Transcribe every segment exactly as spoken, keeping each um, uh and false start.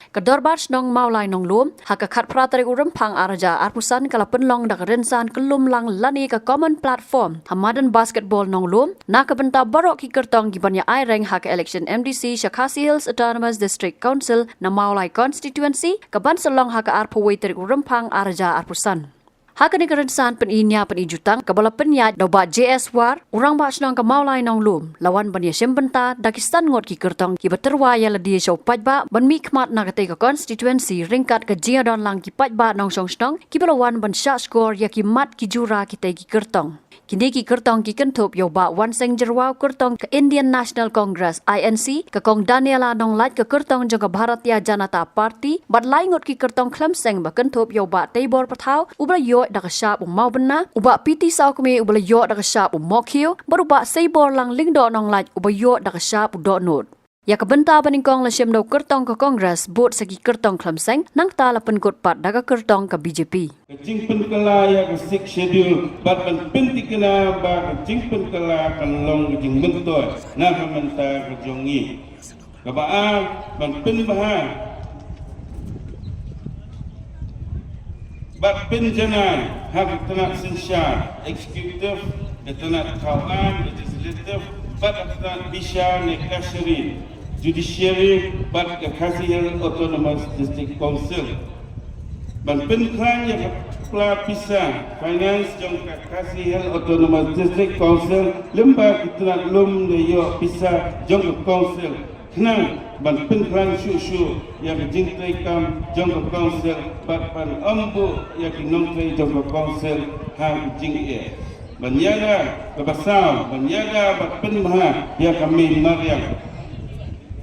Ka Dorbar Shnong Mawlai Nonglum, ha ka khatphra tarik u Rymphang ar hajar arphew san ka la pynlong da ka rynsan kyllum lang lane ka common platform ha madan basketball Nonglum, na ka bynta baroh ki kyrtong ki ban ïa ai reng ha ka election M D C sha Khasi Hills Autonomous District Council na Mawlai Constituency, ka ban sa long ha ka arphew wei tarik u Rymphang ar hajar arphew san. Ha kane ka rynsan pyni nia pyni jutang kaba la pynïaid da u Bah J S War, u Rangbah Shnong ka Mawlai Nonglum, la wan ban ïashim bynta da ki san ngut ki kyrtong kiba tyrwa ïa lade sha u paidbah ban mih khmat na katei ka constituency ryngkat ka jingïadon lang ki paidbah nongshong shnong kiba la wan ban shah shkor ïa ki mat ki jura kitei ki kyrtong. Kine ki kyrtong ki kynthup ïa u Bah Wanseng Jyrwa, kyrtong ka Indian National Congress, I N C, ka Kong Daniela Nonglait, ka kyrtong jong ka Bharatiya Janata Party, bad lai ngut ki kyrtong khlem seng ba kynthup ïa u Bah Teibor Pathaw, uba la ïoh da ka shap u Mawbynna, u Bah P T Sawkmie, uba la ïoh da ka shap u Mawkhiew, bad u Bah Seibor Lang Lyngdoh Nonglait, uba ïoh da ka shap u Dohnud. Ïa ka bynta banyngkong la shim da u kyrtong ka Congress bud sa ki kyrtong khlem seng, nangta la pynkut pat da ka kyrtong ka B J P. Ka jingpynkylla ïa ka Sixth Schedule bad ban pynthikna ba ka jingpynkylla kan long ka jingmyntoi na ka bynta ka jong ngi. Kaba ar, ban pynbha bad pynjanai ha ka tnat synshar, executive, ka tnat thaw aiñ, legislative, bad ka tnat bishar ne kashari, judiciary, bad ka Khasi Hills Autonomous District Council. Ban pynkhlaiñ ïa ka pla pisa finance jong ka Khasi Hills Autonomous District Council lyngba ki tnat lum ne ïoh pisa jong ka council. Khnang ban pynkhlaiñ shuh shuh ïa ka jingtrei kam jong ka council bad ban ym buh ïa ki nongtrei jong ka council ha ka jingeh. Ban ïada kaba saw, ban ïada bad pynbha ïa ka mei mariang.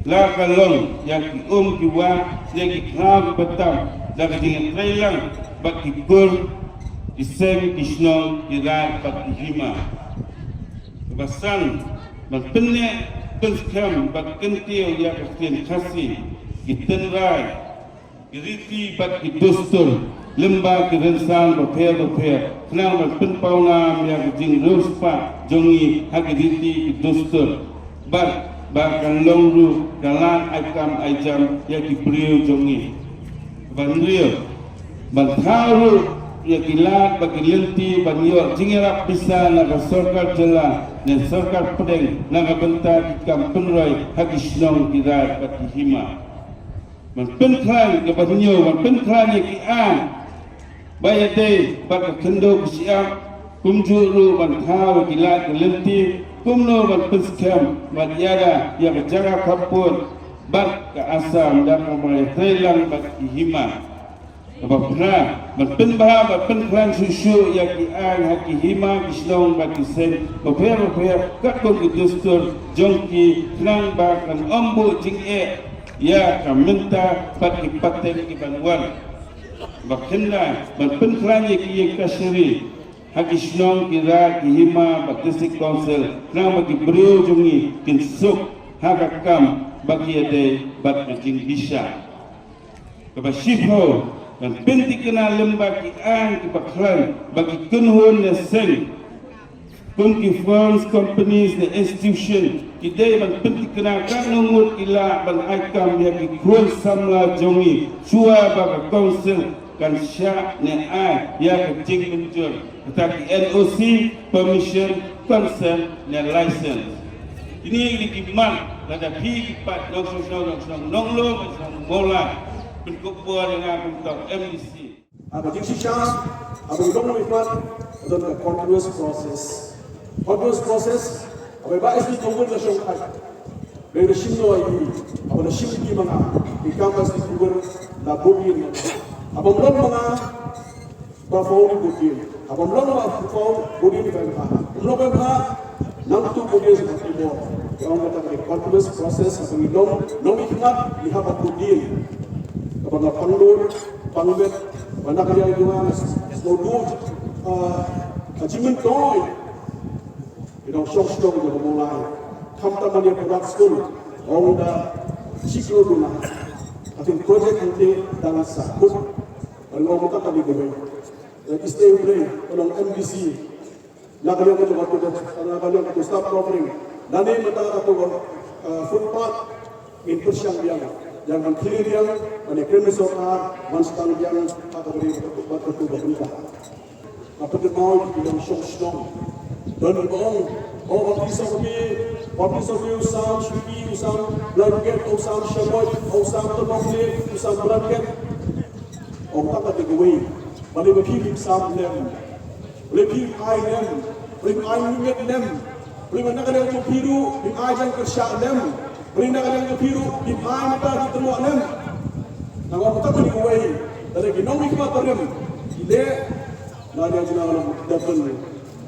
La ka long ïa ki um ki wah, ïa ki khlaw ki batam, da ka jingïatreilang bad ki kur, ki seng, ki shnong, ki raid bad ki hima. Kaba san, ban pynneh, pynskhem bad kyntiew ïa ka ktien Khasi, ki tynrai, ki riti bad ki dustur, lyngba ki rynsan bapher bapher, khnang ban pynpaw nam ïa ka jingriewspah jong ngi ha ki riti ki dustur. Bad ba kan long ruh ka lad ai kam ai jam ïa ki briew jong ngi. Ban riew, ban thaw ruh ïa ki lad bad ki lynti ban ïoh jingïarap pisa na ka sorkar jylla ne sorkar pdeng na ka bynta ki kam pynroi ha ki shnong ki raid bad ki hima. Ban pynkhlaiñ, kaba hynñiew, ban pynkhlaiñ ïa ki aiñ ba ïadei bad ka khyndew ka shyiap, kumjuh ruh ban thaw ïa ki lad ki lynti kumno ban pynskhem bad ïada ïa ka jaka khappud bad ka Assam da kaba ïatreilang bad ki hima. Kaba phra, ban pynbha bad pynkhlaiñ shuh shuh ïa ki aiñ ha ki hima, ki shnong bad ki seng bapher bapher katkum ki dustur jong ki, khnang ba kan ym buh jingeh ïa ka mynta bad ki pateng ki ban wan. Ba khyndai, ban pynkhlaiñ ïa ki ïing kashari ha ki shnong, ki raid, ki hima bad district council, khnang ba ki briew jong ngi kin suk ha ka kam ba ki ïadei bad ka jingbishar. Kaba shiphew, ban pynthikna lyngba ki aiñ kiba khlaiñ ba ki kynhun ne seng, kum ki firms, companies ne institution, ki dei ban pynthikna katno ngut ki lah ban ai kam ïa ki khun samla jong ngi shuwa ba ka council kan shah ne ai ïa ka jingmynjur, kata ki N O C, permission, consent ne license. Kine ki dei ki mat lada phi ki paid nongshong shnong, nongshong nonglum, nongshong mawlai, pynkup bor ïa nga kum u M D C. Haba jingshisha, haba ngi long mei pat, don ka continuous process. Continuous process, haba ba S D Tongwyn la shong khat. Ba la shim noh ïa ki, haba la shim ïa ki ma nga, ki kam ba S D Tongwyn la bud ïa nga. Haba ym long ma nga, ba phaw ïa ki bud ïa. Haba ym long ma phaw bud ïa ki ba nga. Ym long ba nga, nangtu bud ïa ki ba ki bud. Ïa ong kata ka dei continuous process, haba ngi long, long ïa ki mat, ngi hap ban bud ïa. Haba nga pang dur, pang bet, ba na ka liang jong nga, sngewdon, ah, ka jingmyntoi. Ïa nongshong shnong jong ka Mawlai. Khamtam ma ïa ka Rat Skul. Ong da shi klur duna. Hynrei project hangtei dang sa kut. Ban ong kata ka dei kawei. Ïa ki stay away. Ban ong M D C. Na ka liang ka jong ka, na ka liang ka staff covering. Lane mynta ka to, uh, footpath. Ngin pyrshang biang. Ïa ban khie ïa ban ïa kren sorkar ban sdang ïa ka kaba ri ba ka tu ba ka tu ba ka tu. Ka pynmynta ki long shong shnong. Don ba ong o ba ki song ki ba ki song ki u sam shuki u sam blanket u sam shamoi u sam tebok ne u sam blanket. Ong ka ka te kawei. Ba le ba ki sam lem. Phi ai nem, phi ai mynmiet nem, phi na ka liang jong phi ruh phi ai jingkyrshan nem, phi na ka liang jong phi ruh phi ai mynta ki tyrwa nem. Nga ong kata phi uwei, lada ki nongmihkhmat barim ki leh na ka liang jong nga, long double.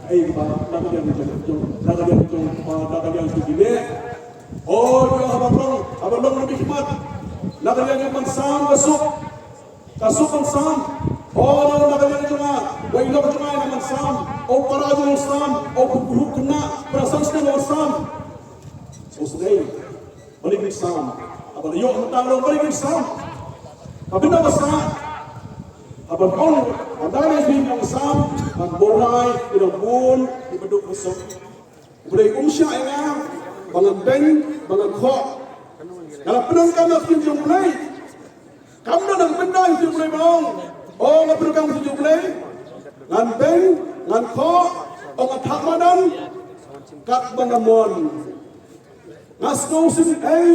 Ai ba na ka liang jong, na ka liang jong, na ka liang jong ki leh. Oh, ïa haba long, haba long nongmihkhmat na ka liang jong ban sam ka suk. Ka suk ban sam. O, na ka liang jong nga, wei lok jong nga ban sam. O para jong nga sam. O pukulu kena para san sdang ban sam. O sdei. Balik ban sam. Haba ïoh mynta long balik ban sam. Ka bynta ba sa. Haba ong, haba dei ban sam. Ban bolai ïa bun ïa baduk ba suk. U Blei um shah ïa nga ba ngan beiñ ba ngan khoh. Nga la pyndonkam ïa ka ktien jong U Blei. Kam don nang pyndonkam ïa ka ktien jong U Blei ba ong, o nga pyndonkam ïa ka ktien jong U Blei. Ngan beiñ, ngan khoh, o nga thah madan kat ba nga mon. Nga sngew sngewsih ei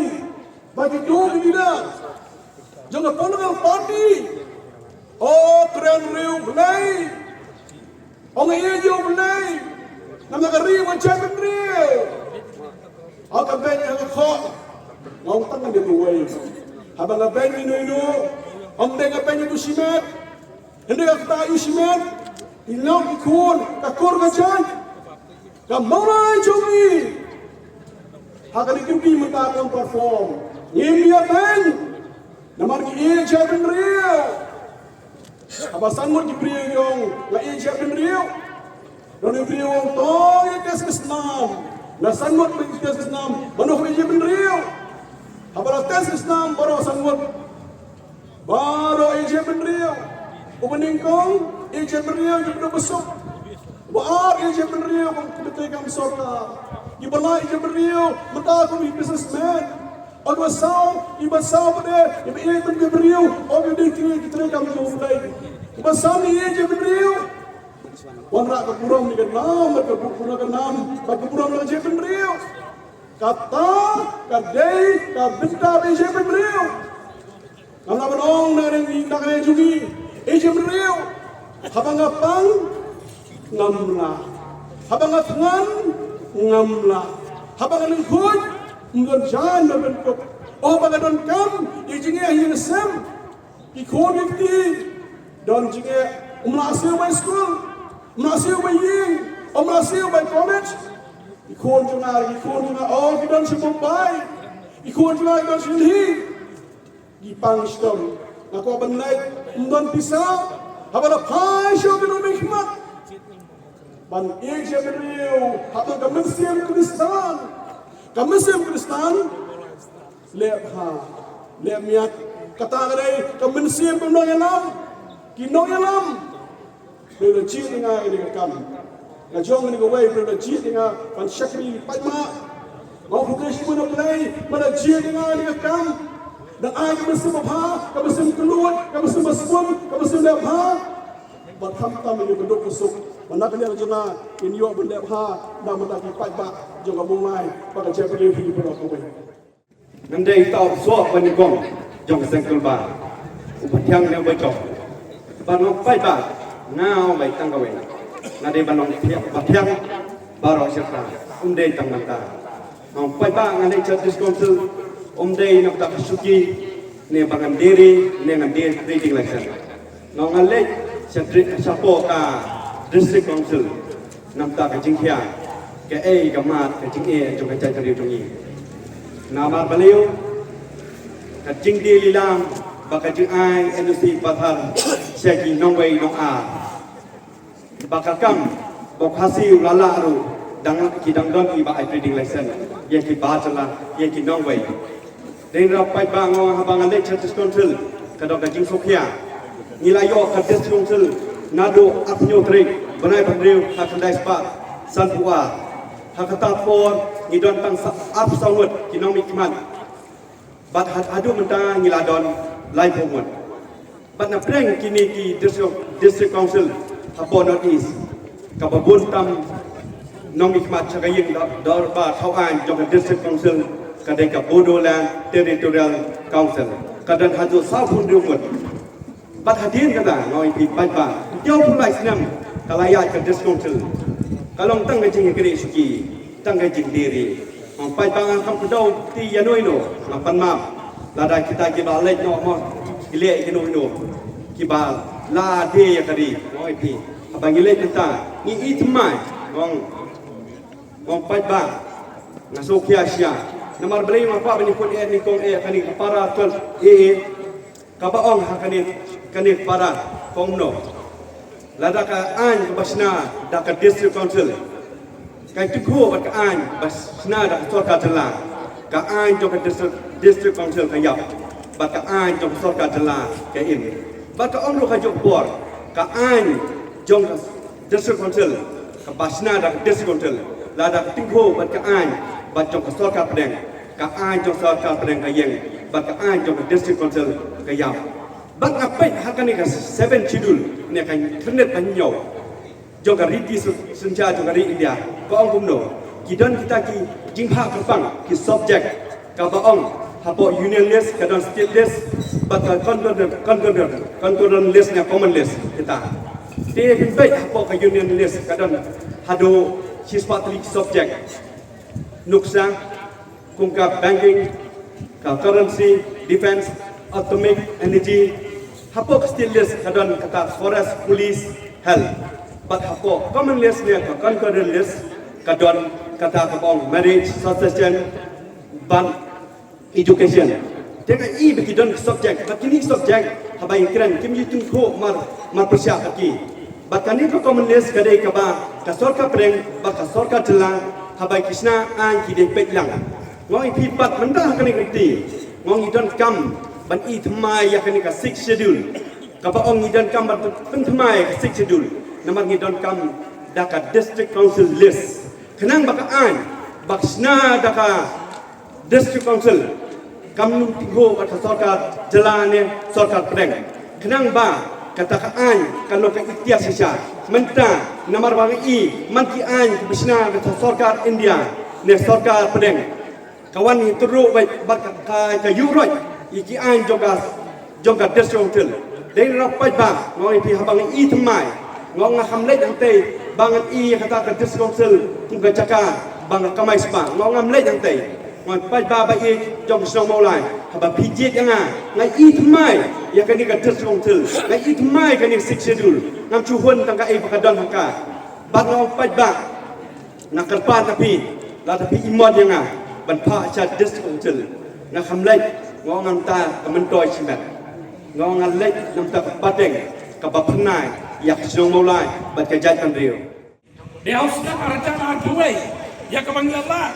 ba ki duh ki leader jong ka political party. O kren ri U Blei. Ong ïa U Blei. Namar ka ri ba jaitbynriew. O ka beiñ ha ka khoh. Nga ong tang ïa uwei. Haba nga beiñ ïa uno uno. Ym dei nga beiñ ïa u shimet. Hynrei ka kata u shimet. I lok i khun ka kur ka jait. Ka mawlai jong ngi. Ha ka ri jong ngi mynta kam perform. Ngim ïa beiñ. Namar ngi ïeit jaitbynriew. Haba san ngut ki briew ong nga ïeit jaitbynriew. Don ki briew ong to ïa test ka snam. Na san ngut ba ïeit test ka snam. Mano ba ïeit jaitbynriew. Haba la test ka snam baroh san ngut. Baroh ïeit jaitbynriew. Uba nyngkong ïeit jaitbynriew, ïeit baduk ba suk. Uba ar ïeit jaitbynriew, kum ki treikam sorkar. Uba lai ïeit jaitbynriew, mynta kum ki businessman. Uba saw, uba saw ba dei, uba ïeit jaitbynriew, uba dei ki treikam jong U Blei. Uba san ïeit jaitbynriew. Wanrah ka burom ïa ka nam, ka burom ka nam, ka burom ïa ka jaitbynriew. Kata ka dei ka bynta ba ïeit jaitbynriew. Ngam lah ban ong na ring na ka jong ngi, ïeit jaitbynriew. Haba nga pang ngam lah. Haba nga thngan ngam lah. Haba nga lyngkhuid ym don jaiñ ban pynkup. O haba nga donkam ïa jingeh ïa ka sem. Ki khun ki kti don jingeh, ym lah siew bai skul, ym lah siew bai ïing, ym lah siew bai college. Ki khun jong nga, ki khun jong nga, o ki don sha Mumbai. Ki khun jong nga ki don sha Delhi. Ki pang shitom. Nga kwah ban leit, ym don pisa. Haba la phai sha ki nongmihkhmat ban ïeit jaitbynriew, haba ka mynsiem Khristan. Ka mynsiem Khristan. Leh bha, leh miat. Kata ka dei ka mynsiem ka nongïalam. Ki nongïalam. Briew la jied ïa nga ïa kane ka kam. Nga jong ïa kawei briew la jied ïa nga ban shakri paidbah. Nga khublei shibun ïa U Blei ba la jied ïa nga ïa kane ka kam. Dang ai ka mynsiem babha, ka mynsiem kylluid, ka mynsiem basbun, ka mynsiem leh bha. Bad khamtam ïa ka duk ka suk. Ba na ka liang jong nga kin ïoh ban leh bha na ka bynta ki paidbah jong ka Mawlai bad ka jaitbynriew hi baroh kawei. Ngam dei uta u soh ba nyngkong jong ka seng kulmar, u ba thiang ne u ba jop. Ba ngan peit ba nga u ba tang kawei. Nga dei ba ngan thiang, ba thiang baroh shirta. Um dei tang nangta. Ngan peit ba ngan leit sha district council, um dei na ka bynta ka shuki ne ba ngan dei ri ne ngan dei trading license. Nga, nga leit sha tri-, shapoh ka District Council namar ka jingkhia kaei ka mat ka jingeh jong ka jaitbynriew jong ngi. Namar balei? Ka jingdie lilang bad ka jingai N O C pathar sha ki nongwei nongar. Ba ka kam ba u Khasi u la lah ruh dang ki dang don kiba ai trading license ïa ki ba jylla ïa ki nongwei. Dei ruh paidbah, nga ong haba nga leit sha District Council ka dei ka jingsngewkhia. Ngi la ïoh ka District Council naduh arphew tarik bnai ba hynriew ha khyndai spah sanphew ar. Ha kata ka por ngi don tang sa arphew saw ngut ki nongmihkhmat. Bad haduh mynta ngi la don laiphew ngut. Bad na pdeng kine ki district, district council hapoh North East, kaba bun tam nongmihkhmat sha ka ïing dorbar thaw aiñ jong ka district council ka dei ka Bodoland Territorial Council, ka don haduh sawphew hynriew ngut. Bad hadien kata nga ong ïa phi paidbah, hynñiewphew lai snem ka la ïaid ka district council, ka long tang ka jingïakynduh shuki, tang ka jingdie ri. Ong paidbah, nga kam kdew ti ïano ïano, nga pan map. Lada kita kiba leit noh mo, ki leh ïano ïano, kiba la die ïa ka ri. Ong ïa phi, haba ngi leit mynta, ngi i thymmai. Ong, ong paidbah, nga sngewkhia shisha. Namar balei nga kwah ban ïakut eh nyngkong eh kane ka para tol eh eh. Kaba ong ha kane, kane ka para kumno? Lada ka aiñ kaba shna da ka district council ka tyngkhuh bad ka aiñ ba shna da ka sorkar jylla, ka aiñ jong ka district, district council ka ïap, bad ka aiñ jong ka sorkar jylla ka im. Bad ka ong ruh ka juh por, ka aiñ jong ka district council kaba shna da ka district council, lada ka tyngkhuh bad ka aiñ bad jong ka sorkar pdeng, ka aiñ jong sorkar pdeng ka ïeng, bad ka aiñ jong ka district council ka ïap. Bad nga peit ha kane ka seven schedule, ne ka khyrnit ba hynñiew jong ka riti syn-, synshar jong ka ri India, ka ong kumno? Ki don kita ki jingphah kyrpang, ki subject, kaba ong hapoh union list ka don state list, bad ka concurrent, concurrent, concurrent list ne common list kita. Te phin peit hapoh ka union list ka don haduh shispah tylli ki subject. Nuksa, kum ka banking, ka currency, defense, atomic energy. Hapoh ka state list ka don kata forest, police, health. Bad hapoh common list ne ka concurrent list ka don kata kaba ong marriage, succession, bad education. Te nga i ba ki don ki subject, bad kine ki subject haba ngi kren kim ju tyngkhuh mar, mar pyrshah bad ki. Bad kane ka common list ka dei kaba ka sorkar pdeng bad ka sorkar jylla haba ki shna aiñ ki dei peit lang. Nga ong ïa phi pat mynta ha kane ka kti, nga ong ngi donkam ban i thymmai ïa kane ka sixth schedule, kaba ong ngi donkam ban pynthymmai ïa ka sixth schedule. Namar ngi donkam da ka district council list, khnang ba ka aiñ ba ka shna da ka district council kam tyngkhuh bad ka sorkar jylla ne sorkar pdeng, khnang ba kata ka aiñ kan long ka iktiar shisha. Mynta namar ba ngi i man ki aiñ kiba shna da ka sorkar India ne sorkar pdeng, ka wan ïathuh ruh bad ka, ka, ka ïuh ruh ïa ki aiñ jong ka, jong ka district council. Dei na paidbah, nga ong ïa phi haba ngi i thymmai, nga ong nga kam leit hangtei ba ngan i ïa kata ka district council kum ka jaka ba nga kamai spah, nga ong ngam leit hangtei. Nga ong paidbah ba ïeit jong ka shnong Mawlai, haba phi jied ïa nga, nga i thymmai ïa kane ka district council, nga i thymmai kane ka sixth schedule. Ngam shu hun tang kaei ba ka don ha ka. Bad nga ong paidbah, nga kyrpad na phi, lada phi imat ïa nga ban phah sha district council, nga kam leit, nga ong na bynta ka myntoi shimet, nga ong nga leit na bynta ka pateng kaba phyrnai ïa ka shnong Mawlai bad ka jaitbynriew. Dei ha u snem ar hajar arphew wei ïa kaba ngi la lah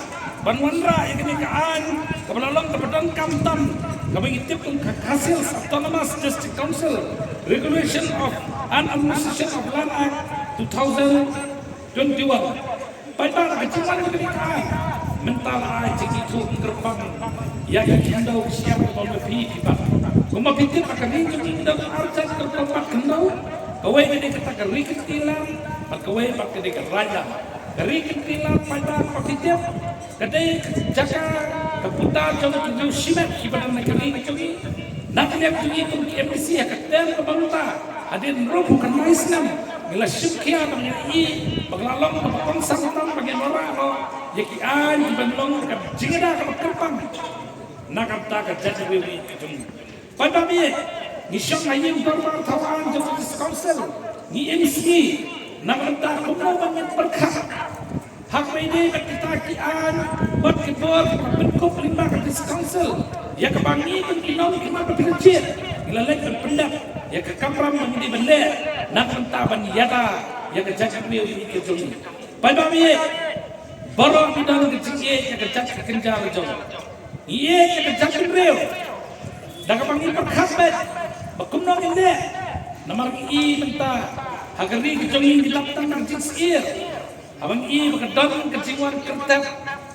ban wanrah ïa kane ka aiñ kaba la long kaba donkam tam, kaba ngi tip kum ka Khasi Hills Autonomous District Council Regulation of and Administration of Land Act two thousand twenty-one. Paidbah, ka jingwan ka dei ka ai. Mynta la ai jingithuh kyrpang ïa ki khyndew ki syiar, kumba phi, phi pat. Kumba phi tip, ha ka ri jong ngi don ar jait kyrpang pat khyndew. Kawei ka dei kata ka Ri Kynti Land bad kawei pat ka dei ka Raid Land. Ka Ri Kynti Land, paidbah, kumba phi tip, ka dei ka jaka, ka puta jong ki riew shimet kiba don ha ka ri ka jong ngi. Na ka liang jong ngi kum ki M D C ha ka term kaba mynta, hadien ruh ka lai snem, ngi la shim khia ba ngi i ba ka la long kaba kongsan tam ba ngin wanrah noh ïa ki aiñ kiban long ka jingada kaba kyrpang na ka bynta ka jaitbynriew ka jong ngi. Paidbah, ngi shong ha ïing dorbar thaw aiñ jong ka District Council, ngi im sngi na ka bynta kumno ba ngin pyrkhat ha kaba ïadei bad kita ki aiñ bad ki bor kiba pynkup lyngba ka District Council, ïa kaba ngi kum ki nongmihkhmat ba phi la jied ngi la leit ban pyndep ïa ka kamram ba ngi dei ban leh na ka bynta ban ïada ïa ka jaitbynriew ka jong ngi. Paidbah, baroh ngi don ka jingïeit ïa ka jait ka kynja la jong ngi, ïeit ïa ka jaitbynriew. Da kaba ngi pyrkhat beit ba kumno ngin leh, namar ngi i mynta ha ka ri ka jong ngi ngi dap tang ka jingsyier. Haba ngi i ba ka don ka jingwan kyrtep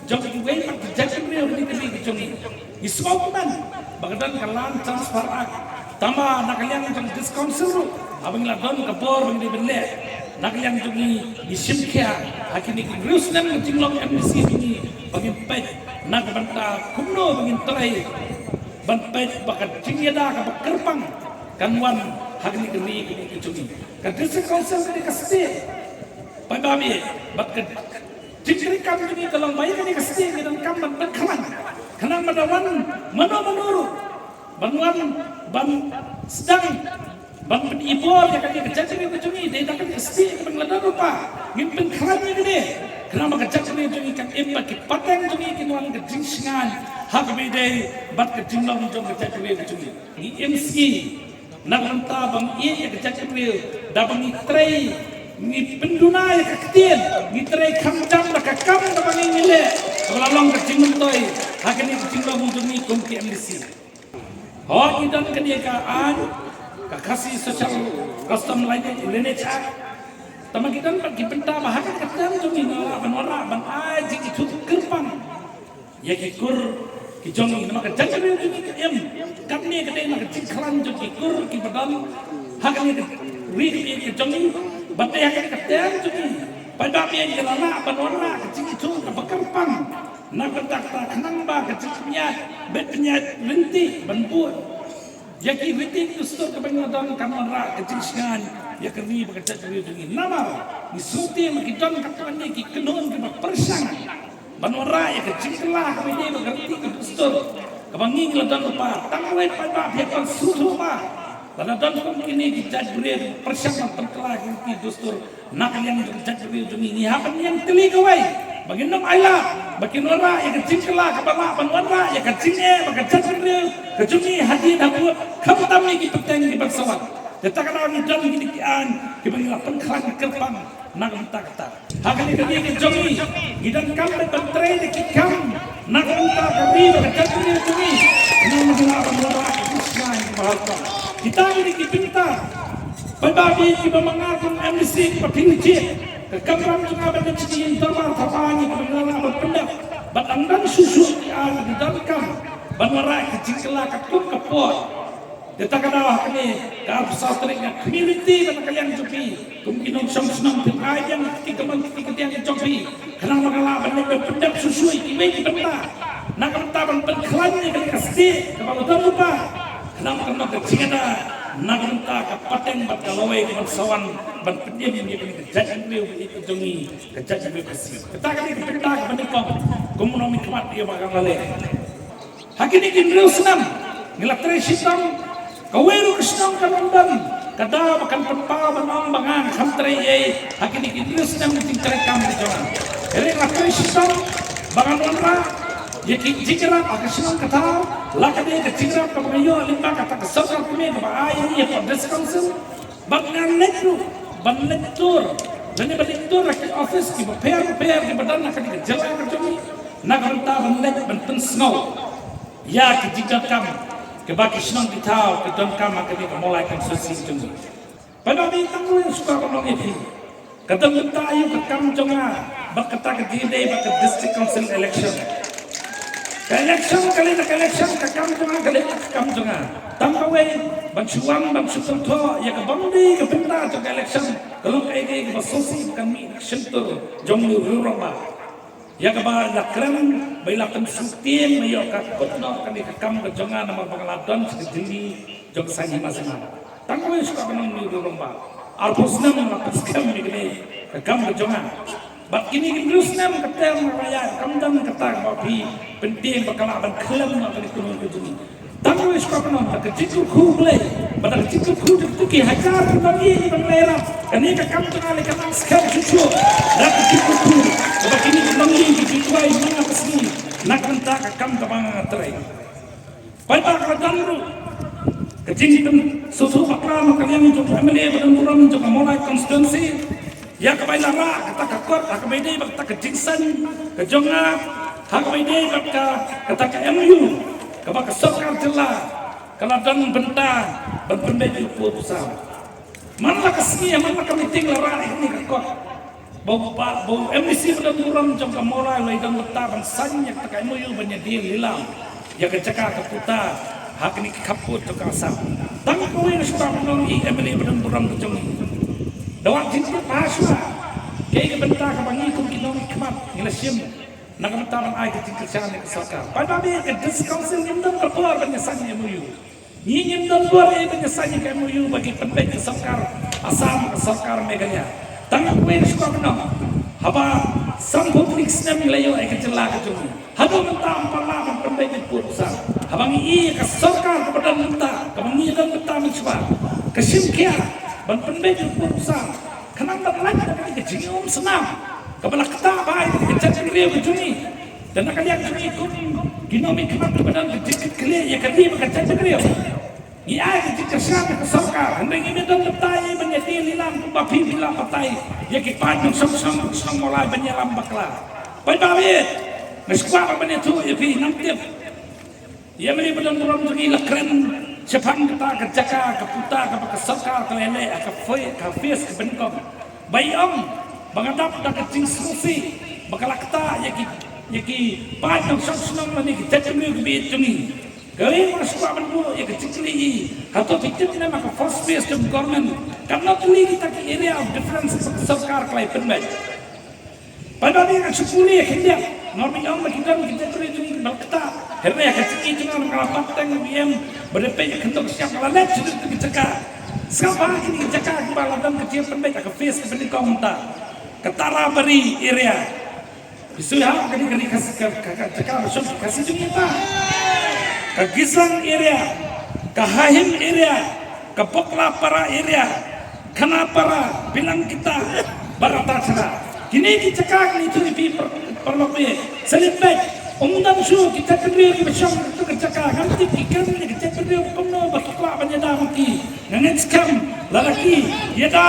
jong kiwei pat ki jaitbynriew ha kane ka ri ka jong ngi. Ngi sngewkmen ba ka don ka Land Transfer Act. Tangba na ka liang jong District Council ruh, haba ngi la don ka bor ba ngi dei ban leh, na ka liang jong ngi, ngi shim khia ha kine ki hynriew snem ka jinglong MDC jong ngi ba ngin peit na ka bynta kumno ba ngin trei ban peit ba ka jingïada kaba kyrpang kan wan ha kane ka ri ka jong ngi. Ka District Council ka dei ka state. Paidbah, bad ka jingtrei kam jong ngi ka long ba ïa kane ka state ngi donkam ban pynkhlaiñ. Khnang ba lada wan mano mano ruh ban wan ban sdang ban pyni bor ïa kane ka jaitbynriew ka jong ngi, dei da kane ka state kaba ngi la don lypa, ngin pynkhlaiñ ïa kane. Khnang ba ka jaitbynriew jong ngi kan im, ba ki pateng jong ngi kin wan ka jingshngaiñ ha kaba ïadei bad ka jinglong jong ka jaitbynriew ka jong ngi. Ngi im sngi na ka bynta ba ngi ïeit ïa ka jaitbynriew, da ba ngi trei, ngi pynduna ïa ka ktien, ngi trei khamtam da ka kam kaba ngi leh, kaba la long ka jingmyntoi ha kane ka jinglong jong ngi kum ki MDC. Hooid, ngi don kane ka aiñ, ka Khasi Social Custom Lineage Act. Tangba ngi don pat ki bynta ba ha kane ka term jong ngi ngi lah ban wanrah ban ai jingithuh kyrpang ïa ki kur ki jong ngi, namar ka jaitbynriew jong ngi ka im. Katne ka dei na ka jingkhlaiñ jong ki kur kiba don ha kane ka ri ka jong ngi. Bad dei ha kane ka term jong ngi, paidbah, ngi la lah ban wanrah ka jingithuh kaba kyrpang na ka bynta kata, khnang ba ka jingpynïaid, bad pynïaid lynti ban bud ïa ki riti ki dustur kiba ngi la don kan wanrah ka jingshngaiñ ïa ka ri bad ka jaitbynriew jong ngi. Namar ngi sngewthuh ba ki don katto katne ki kynhun kiba pyrshang ban wanrah ïa ka jingkylla kaba ïadei bad ka riti ka dustur kaba ngi ngi la don lypa. Tang kawei, paidbah, phi hap ban sngewthuh ba lada don kum kine ki jaitbynriew pyrshang ban pynkylla ïa ki riti dustur na ka liang jong ka jaitbynriew jong ngi, ngi hap ban ïeng tylli kawei ba ngin ym ailad ba kin wanrah ïa ka jingkylla kaba lah ban wanrah ïa ka jingeh bad ka jaitbynriew ka jong ngi hadien habud, khamtam ïa ki pateng kiban sa wan. Te kata ka daw ngi don kine ki aiñ kiba ngi la pynkhlaiñ kyrpang na ka bynta kata. Ha kane ka ri ka jong ngi, ngi donkam ban trei da ki kam na ka bynta ka ri bad ka jaitbynriew jong ngi. Ngi donkam ban wanrah ka jingshngaiñ kaba ha khmat. Kita kine ki bynta, paidbah, kiba ma nga kum MDC kiba pynjah, ka kamram jong nga ban leit sha ki ïing dorbar thaba ngi, kiba ngi la lah ban pyndep. Bad dang don shuh shuh ki aiñ, ngi donkam ban wanrah ka jingkylla katkum ka por. Te kata ka daw ha kane ka arphew saw tarik nga khmih lynti bad na ka liang jong phi kum ki nongshong shnong, phin ai biang ki kamon ki kadiang jong phi, khnang ba nga lah ban leit ban pyndep shuh shuh ïa kiwei ki bynta na ka bynta ban pynkhlaiñ ïa kane ka state kaba la don lypa, khnang ba kan long ka jingïada na ka bynta ka pateng bad ka lawei kaban sa wan ban pynim ïa kane ka jaitbynriew ka jong ngi, ka jaitbynriew Khasi. Kata ka dei ka bynta kaba nyngkong kum u nongmihkhmat ïa ba ka la leh. Ha kine ki hynriew snem ngi la trei shitom. Kawei ruh ka shnong kam don ka daw ba kan pynpaw ban ong ba nga ngam trei ei ha kine ki hynriew snem ka jingtrei kam ka jong nga. Hynrei nga trei shitom ba ngan wanrah ïa ki jingïarap ha ka shnong ka thaw, la ka dei ka jingïarap kaba nga ïoh lyngba kata ka sorkar kmie kaba ai ïa ngi hapoh District Council. Bad ngan leit ruh ban leit tur, lane ban leit tur ha ki office kiba pher pher kiba don ha kane ka jylla ka jong ngi, na ka bynta ban leit ban pynsngew ïa ki jingdonkam kiba ki shnong ki thaw ki donkam ha kane ka Mawlai constituency jong ngi. Paidbah, tang kawei nga sngewkmen ban ong ïa phi, ka dang bynta aïu ka kam jong nga bad kata ka jingïadei bad ka District Council election. Ka election ka leit na ka election, ka kam jong nga ka leit na ka kam jong nga. Tang kawei, ban shu wan ban shu kynthoh ïa ka bym dei ka bynta jong ka election, ka long kaei kaei kaba sngewsih ba kan mih na ka shyntur jong u riewrangbah. Ïa kaba la kren bad la pynsngewthuh, ïa ka kut noh kane ka kam ka jong nga namar ba nga la don sha ka jingim jong ka saiñ hima sima. Tang kawei shuh ka ban ong, u riewrangbah, arphew snem nga la pynskhem ïa kane ka kam ka jong nga. Bad kine ki hynriew snem ka term nga la ïaid, kam don kata kaba phi pyntieng ba ka lah ban khlem noh kane ka kynhun ka jong ngi. Tang kawei shuh ka ban ong, da ka jingkyrkhu U Blei bad da ka jingkyrkhu jong kito ki hajar ki nongïing kiba ngi la ïarap, kane ka kam jong nga la kan nang skhem shuh shuh. Da ka jingkyrkhu, da kine ki nongïing ki jingduwai jong nga ka sngi na ka bynta ka kam kaba nga trei. Paidbah, ka la don ruh ka jingpynsngewthuh bakla na ka liang jong u MLA ba don burom jong ka Mawlai constituency, ïa kaba i la rah kata ka kot ha kaba ïadei bad kata ka jingseng ka jong nga, ha kaba ïadei bad ka, kata ka MoU kaba ka sorkar jylla ka la don bynta ban pynbeit ïa u pud u saw. Man la ka sngi, man la ka meeting la rah ïa kane ka kot. Ba u pa, ba u M D C ba don burom jong ka Mawlai u la ïadon bynta ban sign ïa kata ka M O U ban ïadie lilam ïa ka jaka ka puta ha kine ki khappud jong ka Assam. Tang kawei nga shu kwah ban ong, i M L A ba don burom ka jong ngi, da wat jingtip ha shuwa. Kaei ka bynta kaba ngi kum ki nongmihkhmat ngi la shim na ka bynta ban ai ka jingkyrshan ïa ka sorkar? Paidbah, ka District Council ngim don ka bor ban ïa sign ïa M O U. Ngi ngim don bor ei ban ïa sign ïa ka M O U ba ki pynbeit ka sorkar Assam, ka sorkar Meghalaya. Tang kawei nga shu kwah ban ong, haba sanphew tylli ki snem ngi la ïoh ïa ka jylla ka jong ngi, haduh mynta ym pat lah ban pynbeit ïa ka pud u sam. Haba ngi i ka sorkar kaba don mynta, kaba ngi don mynta mynshuwa, ka shim khia ban pynbeit ïa ka pud u sam, khnang ban lait na ka jingim snam kaba la ktah bha ïa ka jaitbynriew ka jong ngi. Te na ka liang jong ngi kum ki nongmihkhmat kiba don ka jingkitkhlieh ïa ka ri bad ka jaitbynriew, ngi ai ka jingkyrshan ïa ka sorkar. Hynrei ngim don bynta ei ban ïadie lilam kumba phi, phi la batai ïa ki paid nongshong shnong, shnong Mawlai ban ïalam bakla. Paidbah, nga sngewbha ban ïathuh ïa phi, ngam tip. Ïa, M L A ba don burom jong ngi la kren shaphang kata ka jaka ka puta kaba ka sorkar ka la leh ha ka phase, ka phase kaba nyngkong. Ba i ong ba nga dap da ka jingsngewsih ba ka la ktah ïa ki, ïa ki paid nongshong shnong lane ki jaitbynriew kiba ïeit jong ngi. Kawei nga sngewbha ban buh ïa ka jingkylli, i hato phi tip ne em ha ka first phase jong government, katno tylli kita ki area of difference ba ka sorkar ka la pynbeit? Paidbah, nga shu pule khyndiat, namar ba i ong ba ki don ki jaitbynriew jong ngi ba la ktah. Hynrei ha ka jingïeit jong nga, nga la bat teng, i em, ba dei peit ïa ka khyndong ka shyiap, nga la leit sha kito ki jaka. Sngap ha kine ki jaka kiba la don ka jingpynbeit ha ka phase kaba nyngkong mynta. Ka Tarabari area. Phi sngewthuh, kane ka ri Khasi, ka, ka, ka jaka ba shong ki Khasi jong ngi mynta. Ka Gisang area, ka Hahim area, ka Boklapara area, Khanapara, bilang kita bad Ratasra. Kine ki jaka kine, to ïa phi par-, paralok, eh, sa leit peit. Ym don shuh ki jaitbynriew kiba shong ha kito ki jaka. Ngam tip ki kren ïa ki jaitbynriew kumno ba ki kwah ban ïada ma ki. Nga ngeit skhem lada ki ïada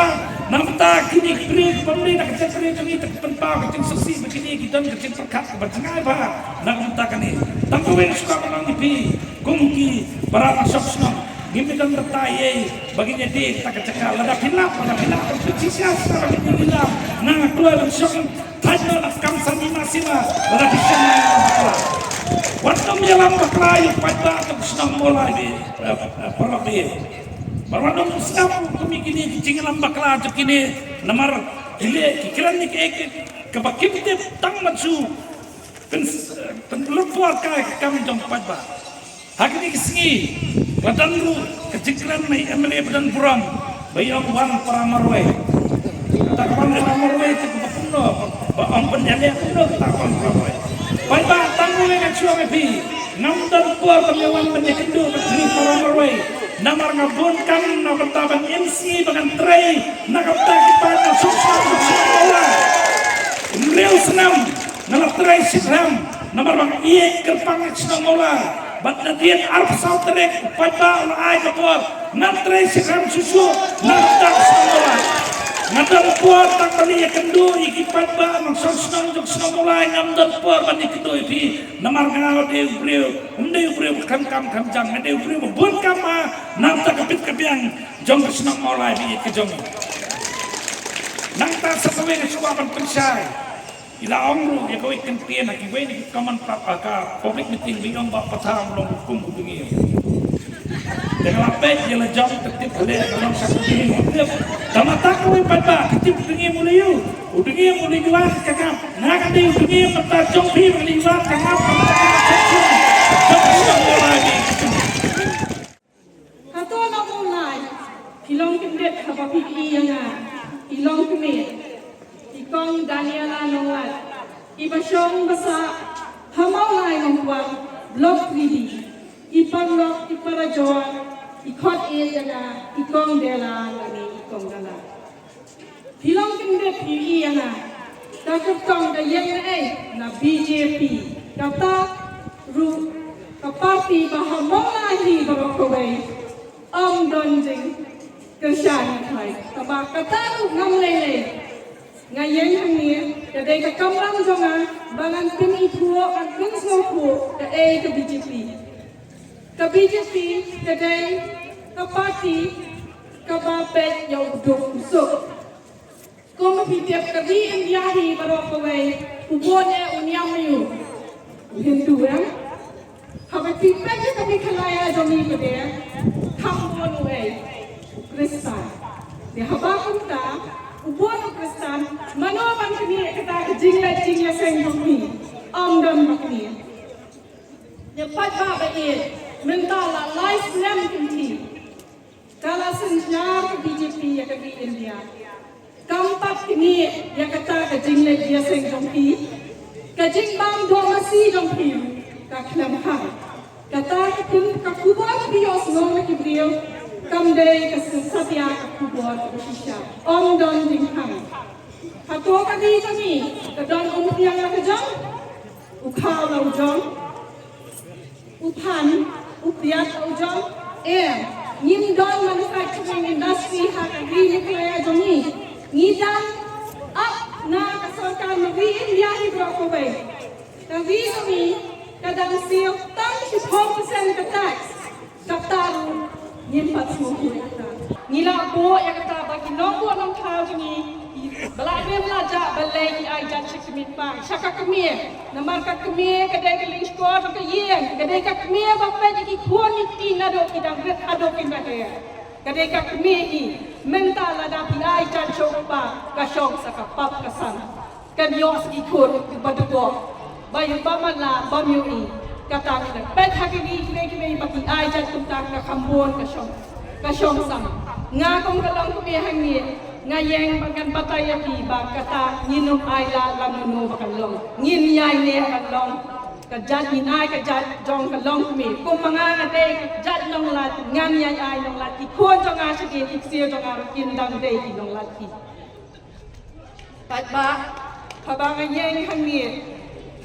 na ka bynta kine ki briew kiba ym dei na ka jaitbynriew jong ngi, te ki pynpaw ka jingsngewsih ba kine ki don ka jingpyrkhat kaba jngai bha na ka bynta kane. Tang kawei nga sngewbha ban ong ïa phi, kum ki para nongshong shnong, ngim don bynta ei ba ngin ïadie kata ka jaka. Lada phi lap, lada phi lap ban pynshisha shisha ba ngin ïadie lilam, nga nga kloi ban shong thait noh na ka kam sani masiwa lada phi shong na ïalam bakla. Wat nym ïalam bakla ïa u paidbah jong ka shnong Mawlai, eh, eh, paralok, eh. Bad wat nym sngap kum ïa kine ki jingïalam bakla jong kine, namar ki leh, ki kren ïa kaei kaba kim tip tang ban shu pyn, pynlut por kai ka kam jong u paidbah. Ha kine ki sngi la don ruh ka jingkren na i M L A ba don burom ba i ong wan para marwei. Kata ka wan para marwei te kaba kumno, ba ong ban ïaleh kumno kata ka wan para marwei? Paidbah, tang kawei nga shu ong ïa phi, ngam don por ban ïa wan ban ïakynduh bad kine ki para marwei. Namar nga bun kam na ka bynta ban im sngi ba ngan trei na ka bynta ki paid nongshong shnong jong ka shnong Mawlai. Hynriew snem nga la trei shitrhem namar ba nga ïeit kyrpang ïa ka shnong Mawlai. Bad nadien arphew saw tarik u paidbah u la ai ka bor, ngan trei shitrhem shuh shuh na ka bynta ka shnong Mawlai. Nga don por tang ban ïakynduh ïa ki paidbah nongshong shnong jong ka shnong Mawlai, ngam don por ban ïakynduh ïa phi. Namar nga dei u briew, ym dei u briew ba khlem kam khlem jam, nga dei u briew ba bun kam ha, na ka bynta ka bit ka biang jong ka shnong Mawlai ba ïeit ka jong ngi. Nangta sa kawei nga shu kwah ban pynshai. I la ong ruh ïa kawei ka ktien ha kiwei na ki common pub-, ah, ka public meeting, ba i ong ba u pathar u long kum u dngiem. Te nga la peit ïa la jong, te tip haleh ka long sha u dngiem u dngiem. Tangba kawei pat ba ka tip u dngiem u la ïoh. U dngiem u la ïoh ka ngap. Nga ka dei u dngiem mynta jong phi, u la ïoh ka ngap. Jong phi u la ïoh. Hato na Mawlai, i longkyndit haba phi ïa nga, i longkmie, i kong Daniela Nonglait, iba shong ba sah ha Mawlai Nongkwar, Block three D, i paralok, i para jor, i khot ïa nga, i kong Dela, lane i kong Dala. Phi longkyndit phi ïa nga. Ka kyrtong ka ïeng na ei? Na B J P. Kata ruh ka party ba ha Mawlai hi baroh kawei ym don jingkyrshan ïa nga. Tangba kata ruh ngam lei lei. Nga ïeng hangne, ka dei ka kamram jong nga ba ngan pynithuh, ngan pynsngewthuh kaei ka B J P. Ka B J P ka dei ka party kaba peit ïa u duk u suk. Kum phi tip ka ri India hi baroh kawei u bun eh u niam ïa u Hindu, em? Haba phi peit ïa ka Meghalaya jong ngi pat de, kham bun u ei, u Khristan. Te haba kumta u bun u Khristan, mano ban knieh ïa kata ka jingleh jingïaseng jong phi? Ym don ba knieh. Ïa paidbah ba ïeit, mynta la lai snem kynthih ka la synshar ka B J P ïa ka ri India. Kam pat knieh ïa kata ka jingleh jingïaseng jong phi. Ka jingbam doh masi jong phi ka khlem khang. Kata ka pyn, ka khubor ba phi ïohsngew na ki briew kam dei ka satia ka khubor kaba shisha. Ym don jingkhang. Hato ka ri jong ngi ka don umphniang la ka jong? U khaw la u jong, u phan, u piat la u jong. Em, ngim don manufacturing industry ha ka ri Meghalaya jong ngi. Ngi dang ap na ka sorkar na ri India hi baroh kawei. Ka ri jong ngi ka dang siew tang shiphew percent ka tax. Kata ruh ngim pat sngewthuh ïa kata. Ngi la buh ïa kata ba ki nongbuh nongthaw jong ngi ba la rim la jah balei ki ai jait sha ka miet pang, sha ka kmie. Namar ka kmie ka dei ka lyngskor jong ka ïing, ka dei ka kmie ba peit ïa ki khun ki kti naduh ki dang rit haduh kin da her. Ka dei ka kmie hi. Mynta lada phi ai jait sha u kpa, ka shong sa ka pap ka san. Kan ïoh sa ki khun kiba dukor ba ïoh, ba man la bym ïohi. Kata ngi la peit ha kine kiwei kiwei ba ki ai jait kumta ka kham bun ka shong, ka shong sam. Nga kum ka longkmie hangne nga ïeng ba ngan batai ïa phi ba kata ngin ym ai lad lano lano ba kan long. Ngin ïaineh ban long. Ka jait ngin ai ka jait jong ka longkmie. Kum ma nga nga dei ka jait nonglait, ngan ïai ai nonglait. Ki khun jong nga shadien, ki ksiew jong nga ruh kin dang dei ki nonglait ki. Paidbah, haba nga ïeng hangne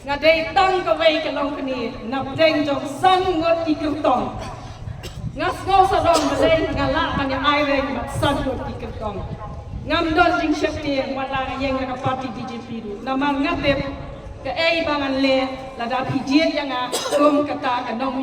nga dei tang kawei ka longkmie na pdeng jong san ngut ki kyrtong. Nga sngew sarong balei nga lah ban ïa ai reng bad san ngut ki kyrtong. Ngam don jingsheptieng wat la nga ïeng na ka party B J P ruh, namar nga tip kaei ba ngan leh lada phi jied ïa nga kum kata ka nong